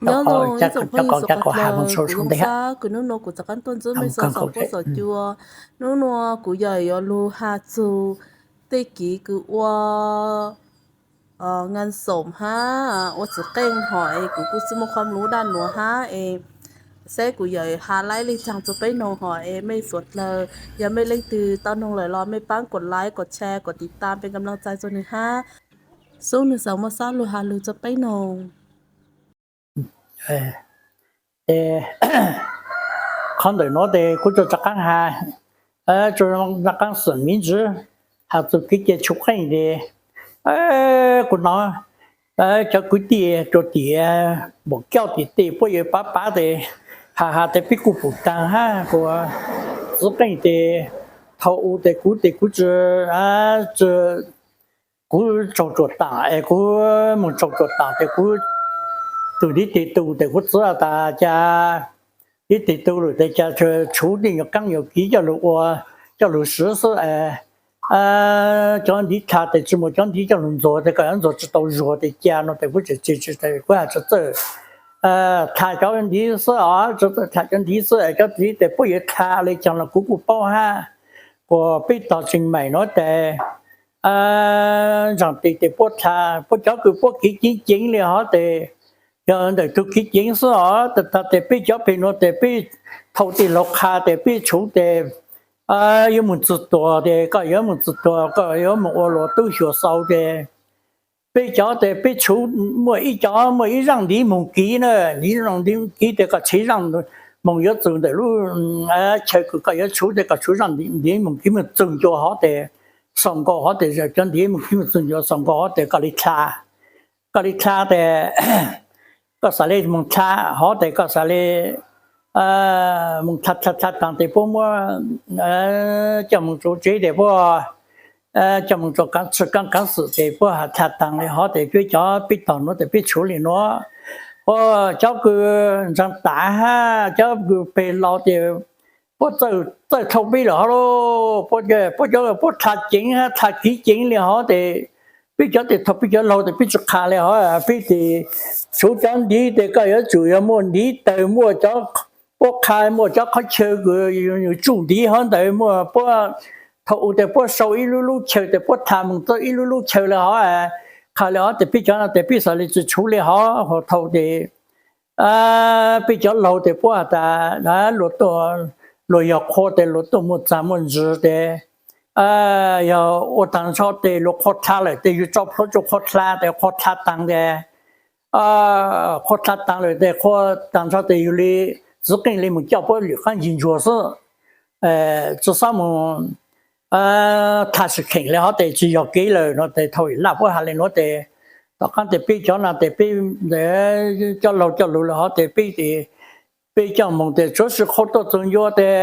Nyob zoo ib tsoom phooj ywg suav qhov dlawg, kuv Looj Xab, kuv hnub nua kuv rov qab tuaj ntxub mej sawv daws txoj kev saib. Hnub nua kuv yog yuav lug has txug tej kev kws ua nqa xoom hab ua txwv qeej hos es kuv kuj tsi muaj qhov mluv daj nuav hab es, saib kuv yog has laib le caag rua peb noog hos es mej suav dlawg yog mej leej twg tau noog lawm los mej paab kuas like, kuas share, kuas tiv tam peb kam loog txais rua nwg hab. Xub nwg xaav muaj sab lug has lug rua peb noog. Qhov ntawm nuav tes kuv tsuas rov qaab has, tsuas rov qaab xeem miv ntsis, has txug kev cia tshuv qeej tes, kuv nov cov kwv tij rua tim Npaum Kauj tim tej puab yuav pav pav tes, has has tes peb kuj pum taag hab kuas txwv qeej tes, thaus u tes kuv tes kuv tsi, kuv tsaug tsuam taam es kuv moog tsaug tsuam taam tes kuv tug ntiv tes tu tes kuv txwv tas cas ntiv tes tu lawm tes cas tshuv tej nyuas qaab nyuas kiv coj lug ua, coj lug swv xwb. Cov ntiv dlha tes tsi muaj cov ntiv coj lug ntxuag tes koj yuav ntxuag tsi tau zuag tes ca no tes kuv tseem tseg tsi tas kuv has tsi txawj dlha cov ntiv xwb os, tsi txawj dlha cov ntiv xwb. Cov ntiv tes puab yuav dlha le caag los kuv kuj paub hab, kuas peb tog tseem maim nuav tes ntsaag tes tes puab dlha, puab cov kws puab kev ceev ceev le hov tes, yog ntawm tug kev ceev xwb os. Tag tag tes peb cov peg nuav tes peb thaus tej laug qha tes peb tshuv tes yuav moog txug tuag tes koj yuav moog txug tuag, koj yuav moog ua luas tub xyuas xaus tes peb cov tes peb tshuv muaj ib cov muaj ib zaaj ntiv moog kiv na, ntiv zaaj ntiv kiv tes koj tshuv zaaj moog yuav txug ntawm lub chaw kws koj yuav tshuv tes koj tshuv zaaj ntiv moog kiv moog txug ncua hov tes, xaus nkaus hov tes cov ntiv moog kiv moog txug ncua xaus nkaus hov tes koj li dlha, koj li dlha tes koj xaav le moog dlha hov tes koj xaav le moog dlha dlha dlha taag tes puab muab coj moog rua tsev tes puab coj moog rua kaav tsi kaav kaav xwm tes puab has dlha taag le hov tes peb cov peb tog nuav tes peb tshuv le nuav. Puab cov kws ntsaag tav hab cov kws peg laus tes puab txawj dlhau peb lawm hov lauj. Puab cov puab dlha ceev hab dlha kiv ceev le hov tes peb cov tes thaus peb cov laug tes peb tsi qha le hov, peb tes tshuv cov ntiv tes koj yuav tsum yog muaj ntiv tawg muaj cov puab qha muaj cov qhov chaw kws yug tsuj ntiv hov ntawd muaj puab thaus u tes puab sau ib lub lub chaw tes puab dlha moog txug ib lub lub chaw le hov, qha le hov tes peb cov no tes peb xaav le tsi tshuv le hov. Thaus tes peb cov laug tes puab has tas luas yog qhua tes luas tuaj muaj txag muaj ntsis tes yog ua taag nrho tes luas qhua dlha lawm tes yug tso plhuav rua qhua dlha tes qhua dlha taag tes qhua dlha taag lawm tes qhua taag nrho tes yug le txwv qeej le moog coj puab lwm qaab ntsig ntsuag xwb. Tsi xob moog dlha sim kheem le hov tes tsi yog kev lawm no tes thaus Laj puab has le nuav tes tom qaab tes peb cov no tes peb cov laug coj lug le hov tes peb tes peb coj moog tes tsuav si qhua tuaj txug ncua tes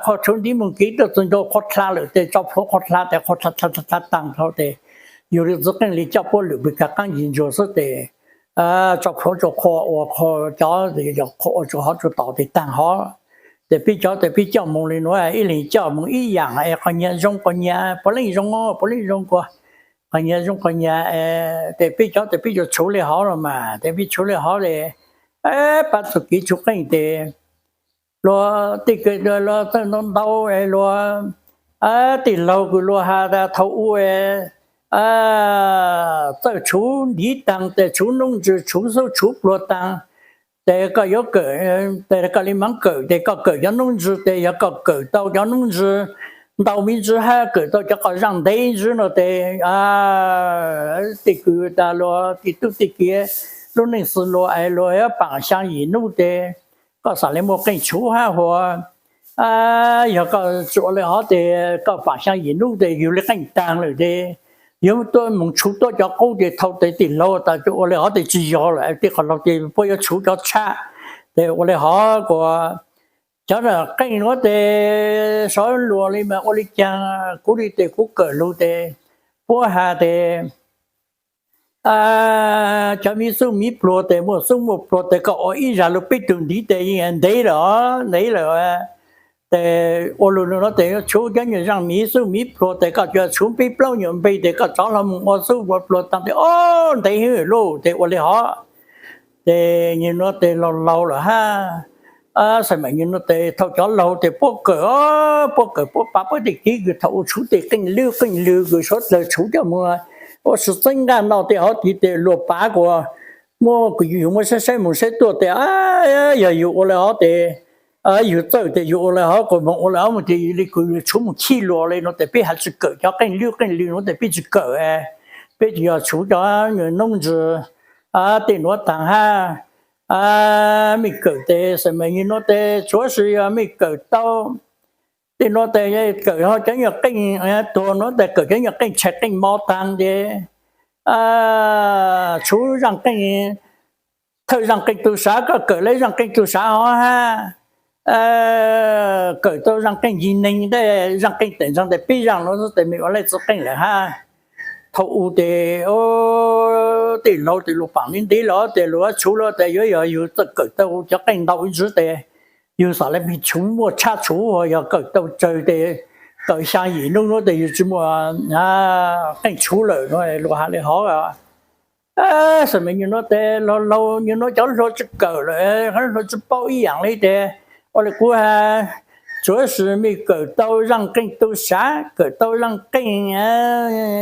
qhua tshuv ntiv moog kiv tuaj txug ncua qhua dlha lawm tes tso plhuav qhua dlha tes qhua dlha dlha dlha taag dhau tes yug le txwv qeej le coj puab lwm pwg kag qaab ntsig ntsuag xwb tes tso plhuav rua qhua ua qhua cov ua rua hov rua tom tes taag hov. Tes peb cov tes peb coj moog le nuav ib leeg coj moog ib yaam es qhov nyuag zoo qhov nyuag puav leej zoo puav leej zoo kuas qhov nyuag zoo qhov nyuag tes peb cov tes peb yuav tshuv le hov los mas tes peb tshuv le hov le pab txug kev tshuv qeej tes luas tej luas txawj ntau ntau luas tej laug kws luas has tas thaus u txawj tshuv ntiv taag tes tshuv noob ntsis tshuv xub tshuv pluag taag tes koj yuav kawm tes koj le maam kawm tes koj kawm cov noob ntsis tes yog koj kawm tau cov noob ntsis ntau me ntsis hab kawm tau cov qhov zaaj ntev ntsis no tes tej kws tas luas tej tub tej kiv lub neej xwm luas es luas yuav paam xyaa yim nub tes koj xaav le muaj qeej tshuv hab huas yog koj tsi ua le hov tes koj paam xyaa yim nub tes yug le qeej taag lawm tes yug tuaj moog tshuv tuab cov qub tes thaus tes tej laug tas ua le hov tes tsi yog lawm tej qhov laug tes puab yuav tshuv cov tshab tes ua le hov kuas cov qeej nuav tes sov luas le mas ua le caag kuv le tes kuv kawm lug tes puab has tes cov miv xub miv pluag tes muaj xub muaj pluag tes koj ua ib zag lug peb tug ntiv tes yeej ntev lawm ntev lawm tes ua lug nuav tes yuav tshuv cov nyuag zaaj miv xub miv pluag tes koj tsuas tshuv peb plaub nyuag npe tes koj rov hlo moog ua xub ua pluag taag tes ob ntev hwv lauj tes ua le hov Ces nyuag nuav tes laug laug lawm hab, xav mas nyuag nuav tes thaum cov laug tes puab kawm, puab kawm puab pav puab tej kev kws thaum ua tshuv tes qeej lwj qeej lwg kws suav dlawg tshuv coj moog ua si txeeb nqaj no tes hov tiv tes luas pav kuas muab kws yug muab saib saib moog saib tuaj tes, yog yug ua le hov tes, yug txawj tes yug ua le hov kuas moog ua le hov moog tes li kws tshuv moog chij luas le nuav tes peb has tsi kawm cov qeej lwj qeej lwg nuav tes peb tsi kawm, peb tsi yog tshuv cov noob ntsws tej nuav taag hab. Mej kawm tes xav mas nyuag nuav tes tsuav si yog mej kawm tau tej nuav tes kawm ho cov nyuag qeej tuag nuav tes kawm cov nyuag qeej tshais qeej mov taag tes tshuv zaaj qeej, thawj zaaj qeej tug sav koj kawm le zaaj qeej tug sav hov hab, kawm tau zaaj qeej ncig neeg tes zaaj qeej tawm ntseeg tes peb zaaj nuav tes mej ua le txiv qeej lawm hab. Thaum u tes tej laug tes luas paam ntev ntev lawm tes luas tshuv lawm tes yuav yog yug txawj kawm tau cov qeej ntau ib ntsis tes yug xam le mej tshuv muaj tshaj tshuv yog kawm tau tsawg tes kawm xyaa yim nub nuav tes yug tsi muaj qeej tshuv lawm nuav luas has le hov. Xav mas nyuag nuav tes laug laug nyuag nuav cov hluas tsi kawm lawm, hluas tsi paub ib yaam le tes ua le kuv has, tsuav si mej kawm tau zaaj qeej tug sav kawm tau zaaj qeej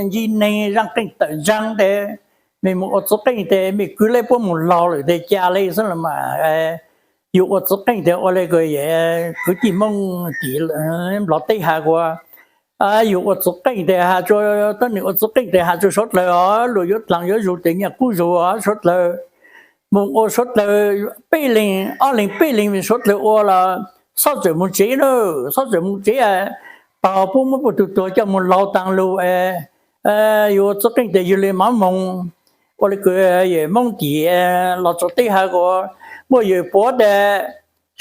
ncig neeg zaaj qeej tawm ntseeg tes mej moog ua txiv qeej tes mej kwv le puab moog laug lawm tes ca le xwb los mas. Yug ua txiv qeej tes ua le kwv tij Moob tim Nplog teb has kuas yug ua txiv qeej tes has tsuas tuab neeg ua txiv qeej tes has tsuas suav dlawg os, luas yuav dlaag yuav zug tes nyaj kub zug os suav dlawg. Moog ua suav dlawg peb leeg ob leeg peb leeg suav dlawg ua los xob txawm moog tsev na, xob txawm moog tsev, tog puab muab puj tug tuag coj moog laug taag lug. Yug ua txiv qeej tes yug le maam moog, ua le kws yawm Moob tim los tsuas teb has kuas muaj yawm puav tes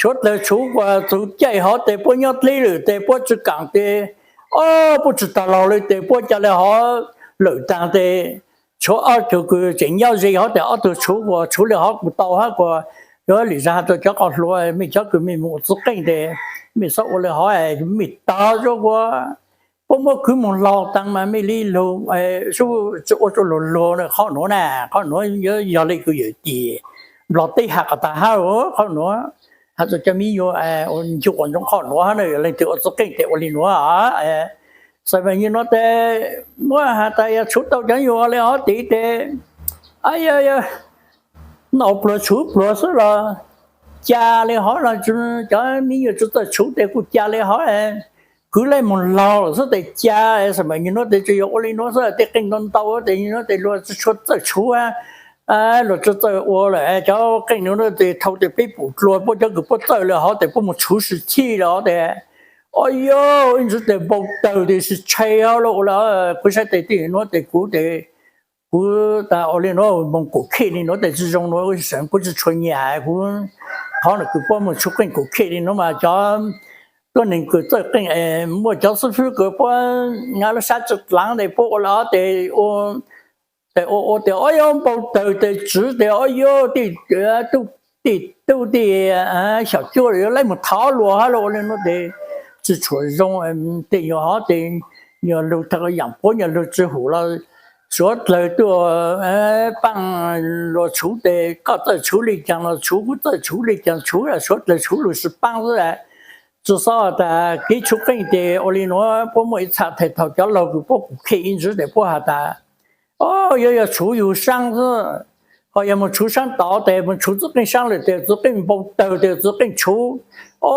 suav dlawg tshuv kuas txug caij hov tes puab nyob dleb lawm tes puab tsi kaam tes, o, puab tsi taag laug le tes puab ca le hov lawm taag tes tshuav ob tug kws tseem nyob ze hov tes ob tug tshuv kuas tshuv le hov kuv tau hab kuas yuav lim zag has rua cov qos hluas mej cov kws mej moog ua txiv qeej tes mej xob ua le hov, mej tog zog kuas puab muab kwv moog laug taag mas mej le lug sub tsi ua rua luag luag qhov nuav na, qhov nuav yuav yog le kws yawm tim Nplog teb has kom taag hab, qhov nuav has rua cov miv nyuas ua ncu quas ntsoov qhov nuav hab na, leej twg ua txiv qeej tes ua le nuav. Xav mas nyuag nuav tes muab has tas yog tshuv tau cov nyuas le hov tid tes, a, yog noj pluag tshuv pluag xwb los ca le hov los cov miv nyuas tsi txawj tshuv tes kuj ca le hov, kwv le moog laug lawm xwb tes ca. Xav mas nyuag nuav tes tsuas yog ua le nuav xwb, tej qeej ntau ntau tes nyuag nuav tes luag tsi tshua txawj tshuv, luag tsi txawj ua lawm cov qeej nuav tes thaus tes peb pum dlua puab cov kws puab txawj le hov tes puab moog tshuv si chij le hov tes, o, yog ib ntsis tes npau tawg tes si tshee hov lawm ua le, kuv saib tes tej nuav tes kuv tes kuv tas ua le nuav moog kum khej le nuav tes tsi zoo nuav, kuv tsi tshua nyiam kuv, qhov nuav kws puab moog tshuv qeej kum khej le nuav mas cov tuab neeg kws txawj qeej muaj cov xib fwb kws puab lub sab tsi dlaav tes puab ua le hov tes tes ua ua tes o yog npau tawg tes tswv tes o yog tej tub tej xyaum cuab yuav laib moog thov luag hab lawm ua le nuav tes tsi tshua zoo. Tej nyuag hov tes nyuag lug tag yaam puab nyuag lug tsi hum los suav dlawg tuaj paab luag tshuv tes koj txawj tshuv le caag los tshuv, kuv txawj tshuv le caag tshuv, suav dlawg tshuv lug sib paab xwb. Tsi xob tas kev tshuv qeej tes ua le nuav puab muaj ib txha tes thaus cov laug kws puab kum khej ib ntsis tes puab has tas, o, yuav yog tshuv yug saab xwb, ho yog moog tshuv saab tod tes moog tshuv txiv qeej saab lawm tes txiv qeej npau tawg tes txiv qeej tshuv. O,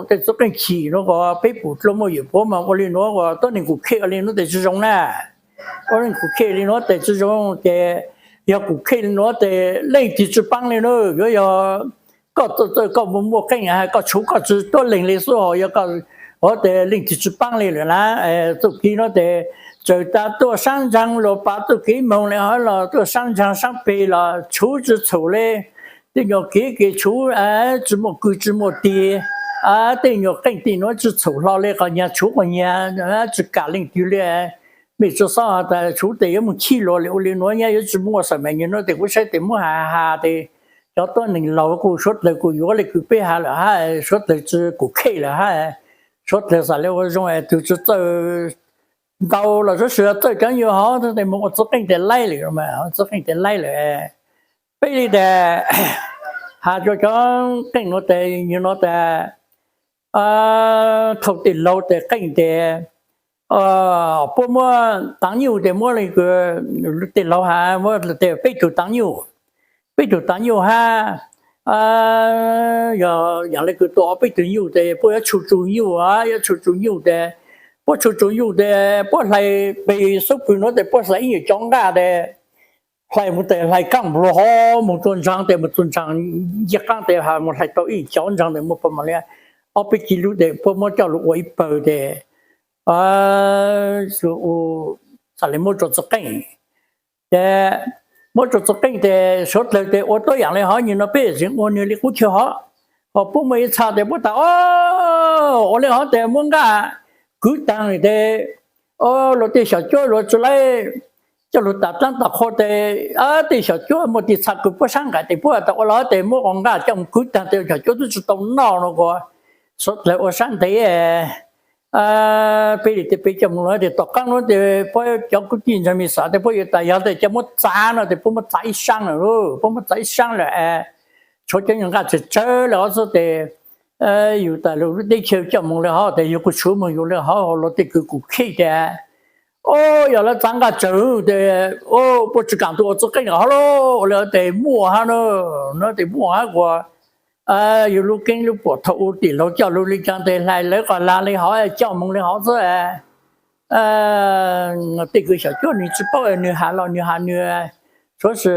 tej txiv qeej chim nuav kuas peb pum dlua muaj yawm puav mas ua le nuav kuas tuab neeg kum khej ua le nuav tes tsi zoo na. Tuab neeg kum khej le nuav tes tsi zoo ces, yog kum khej le nuav tes leej twg tsi paab le nuav, yuav yog koj txawj txawj koj muaj muaj qeej has koj tshuv koj tsi tuab leeg le xwb ho yog koj, tes leej twg tsi paab le lawm na. Txuj kev nuav tes txawm tas tuaj saab ntseeg luag pav txuj kev moog le hov los tuaj saab ntseeg saab peg los tshuv tsi txhum le. Tej nyuag kev kev tshuv tsi muaj kws tsi muaj tig, tej nyuag qeej tej nuav tsi txhum hlo le, qhov nyag tshuv qhov nyag tsi kam leej twg le. Mej tsi xob has tas tshuv tes yuav moog chij luas le ua le nuav nyab yuav tsi muaj xav mas nyuag nuav tes kuv saib tes muab has has tes cov tuab neeg laug kuj suav dlawg kuj yuav le kws peb has lawm hab, suav dlawg tsi kum khej lawm hab. Suav dlawg xav le ua zoo es tug tsi txawj ntau los suav dlawg txawj cov nyuag hov tes moog ua txiv qeej tes laib lawm, txiv qeej tes laib lawm. Peb li tas, has rua cov qeej nuav tas, yug nuav tas, thaum tej laug tas qeej tas, puab muab taav nyuj tas muab le kws, tej laug has muab tas peb tug taav nyuj, peb tug taav nyuj hab, yog yaam le kws tau ob peb tug nyuj tas puab yuav tshu tshu nyuj, yuav tshu tshu nyuj tas, puab tshu tshu nyuj tas puab hlais peg xub pwg nuav tas puab hlais ib nyuag cov nqaj tas, hlais mus tas hlais kaaj npluag hov mus rua ntsaag tas mus txug ntsaag nciaj qaab tas has mus hlais tau ib cov ntsaag tas muaj pab mam le ob peb kis lub tas puab muab coj lug ua ib pawg tas, xav le muab rua txiv qeej. Ces muab rua txiv qeej tas suav dlawg tas ua tuab yaam le hov, nwg nuav peb tseem ua nwg le qub chaw hov. Ho puab muaj ib txha tas puab tas, o, ua le hov tas muab nqaj kwv taag tas, luag tej xyom cuab luag tsi laib coj lug tas dlaab tas qhua tas, tej xyom cuab muaj tej txha kws puab sab nqaim tas puab tas ua le hov tas muab qhov nqaj coj mus kwv taag tas xyom cuab tub tsi tau noj no kuas suav dlawg ua sab ntev. Peb li tas peb coj mus le tas tom qaab nuav tas puab cov kwv tij ntseeg mej xav tas puab yuav tas yog tas coj muab txav no tas puab muab txav ib saab lawm, puab muab txav ib saab lawm es tshuav cov nyuag nqaj tsawg tsawg le hov xwb tas, yug tas lug lub teb chaws coj mus le hov tas yug kuj tshuav moog yug le hov, luag tej kws kuj khej tas, o, yog lawv txav nqaj tsawg tas, o, puab tsi kaam tug ua txiv qeej hov lauj, ua le hov tas muaj hab no, no tas muaj hab kuas yug lub keeb lub puam thaum u tim laug coj lug le caag tas hlais lawv qhov lag le hov coj moog le hov xwb. Tej kws xyom cuab nwg tsi paub nwg has los nwg has nwg, suav si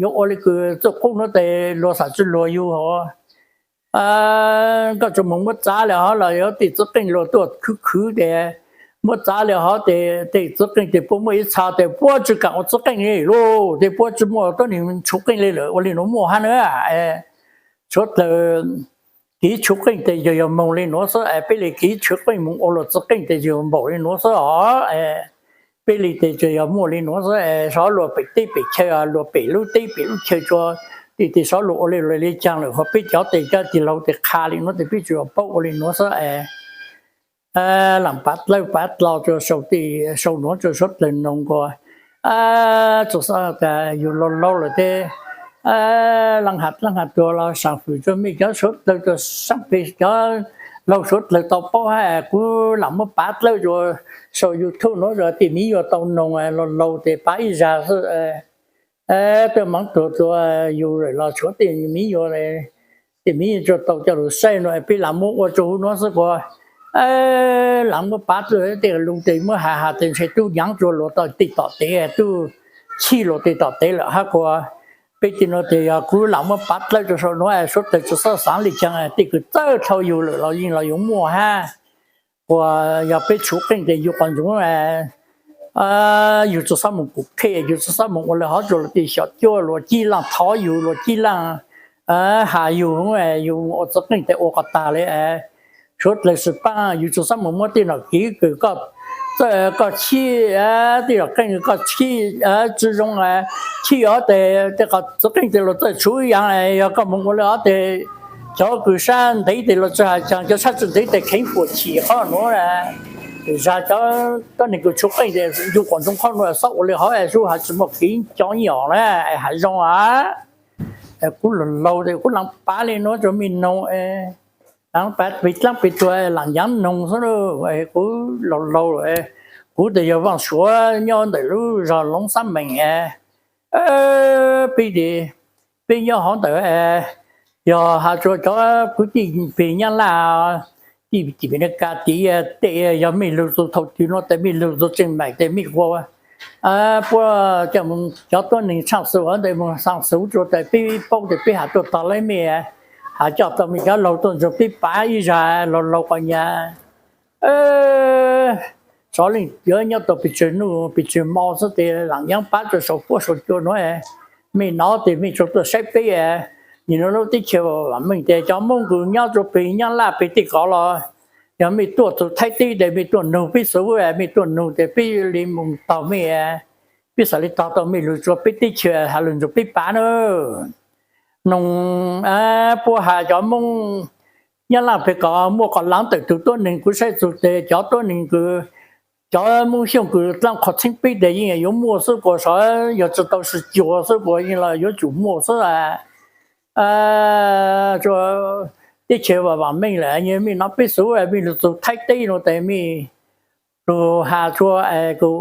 yuav ua le kws txuj qub nuav tas luag xam tsi luag yug hov. Koj tsuas moog muab txav le hov los yog tej txiv qeej luag tuaj khwv khwv tas muab txav le hov tas tej txiv qeej tas puab muaj ib txha tas puab tsi kaam ua txiv qeej le lauj, tas puab tsi muaj tuab neeg tshuv qeej le lawm, ua le nuav muaj hab na. Suav dlawg kev tshuv qeej tas yog yog moog le nuav xwb es peb le kev tshuv qeej moog ua luag txiv qeej tas yog npaum le nuav xwb os. Peb li tas tsuas yog muaj le nuav xwb es sov luag pem teb pem chaw, luag pem lub teb pem lub chaw tsuas tej tes sov luag ua le luag le caag lawm, ho peb cov tes cov tig laug tes qha le nuav tes peb tsuas paub ua le nuav xwb es. Laam pav dlawb pav dlo rua sau nuav rua suav dlawg noog kuas tsuas xav tas yug laug laug lawm tes leej has leej has tuag los saam fwm rua mej cov suav dlawg rua saab peg cov laug suav dlawg tau paub hab kuv lam muab pav dlawb rua sau YouTube nuav rua tej miv yuav tau noog laug laug tes pav ib zag xwb. Tuaj maam tuag rua yug lawm los tshuav tej miv yuav, tej miv yuav tau coj lug saib no peb lam muab ua rua huv nuav xwb kuas lam muab pav dlawb tej lug tes muab has has tes ntshe tub nyaav rua luag tej tom tev, tub chij luag tej tom tev lawm hab kuas peb tej nuav tes yog kuv lam muab pav dlawb rua sau nuav suav dlawg tsi xob xaav le caag, tej kws txawj dhau yug lawm los yeej los yuav muaj hab. Kuas yog peb tshuv qeej tes yug qhov ntsoov, yug tsi xob moog pum qhej, yug tsi xob moog ua le hov rua luag tej xyom cuab luag cib laaj thov yug luag cib laaj has yug, yug ua txiv qeej tes ua qhov tag le. Suav dlawg xwm paab yug tsi xob moog muab tej nom kev kws koj txawj koj chij, tej nom qeej koj chij tsi zoo chij hov tes tej qhov txiv qeej tes luag txawj tshuv ib yaam, yog koj moog ua le hov tes cov kws sab ntev tes luag tsi has caag, cov sab tsi ntev tes kheev puam chim qhov nuav. Zag cov tuab neeg kws tshuv qeej tes yug qhov ntsoov qhov nuav xob ua le hov es sub has tsi muaj kev cov nyom na, has zoo a. Kuv laug laug tes kuv lam pav le nuav rua mej noog, lam pav peg dlaab peg tuag lam nyaav noog xwb. Kuv laug laug lawm, kuv tes yog Vaaj Suav nyob ntawm lub zog Loob Xab Meem. Peb tes, peb nyob hov ntawd, yog has rua cov kwv tij peg Nyab Laj, tij peg Meskas tes tej yog mej lug txug thaum twg nuav tes mej lug txug tseem maim tes mej ua puab coj cov tuab neeg tshaaj xuv ntawd moog xaa xuv rua tes peb paub tes peb has tuaj tog le mej, has coj tau mej cov laug tuaj ntsoog peb pav ib zag laug laug qhov nyaav. Sov leej yuav nyob tau pes tsawg nuj pes tsawg mo xwb tes lam nyaav pav rua sau puab sau cua nuav. Mej nov tes mej tsuas tuaj saib peb, nim no lub teb chaws vam meej tes cov Moob kws nyob rua peg Nyab Laj peg tej kov los, yog mej tuaj txug Thaib teb tes mej tuaj nug peb xuv, mej tuaj nug tes peb le moog tog mej, peb xav le tog tau mej lug rua peb teb chaws has lug ntsoog peb pav na. Noog puab has cov Moob Nyab Laj peg kov muaj qhov laav tawm tug tuab neeg kuv saib txug tes cov tuab neeg kws Cov Hmoob Xyooj kws dlaab qhov txheeb peb tes yeej yuav muaj xwb, kuas saib yog tsi tau sib cuag xwb, kuas yeej los yuav tsum muaj xwb. Teb chaws vaam meej lawm, mej nov peb xuv, mej lug txug Thaib teb nuav tes mej lug has txug, kuv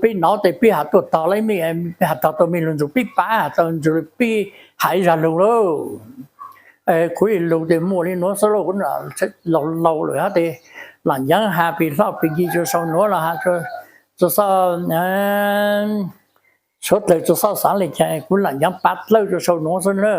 peb nov tes peb has tuaj tog le mej, has tog tau mej lug nrug peb paab, has tau nrug peb has ib zag lug lauj. Kuv ib lug tes muaj le nuav xwb lauj, kuv laus laus lawm hab tes laam ncaab has pim hlob pim ncig rua sau nuav los has tsi xob, suav dlawg tsi xob xaav le caag, kuv laam ncaab pav dlawb rua sau nuav xwb na.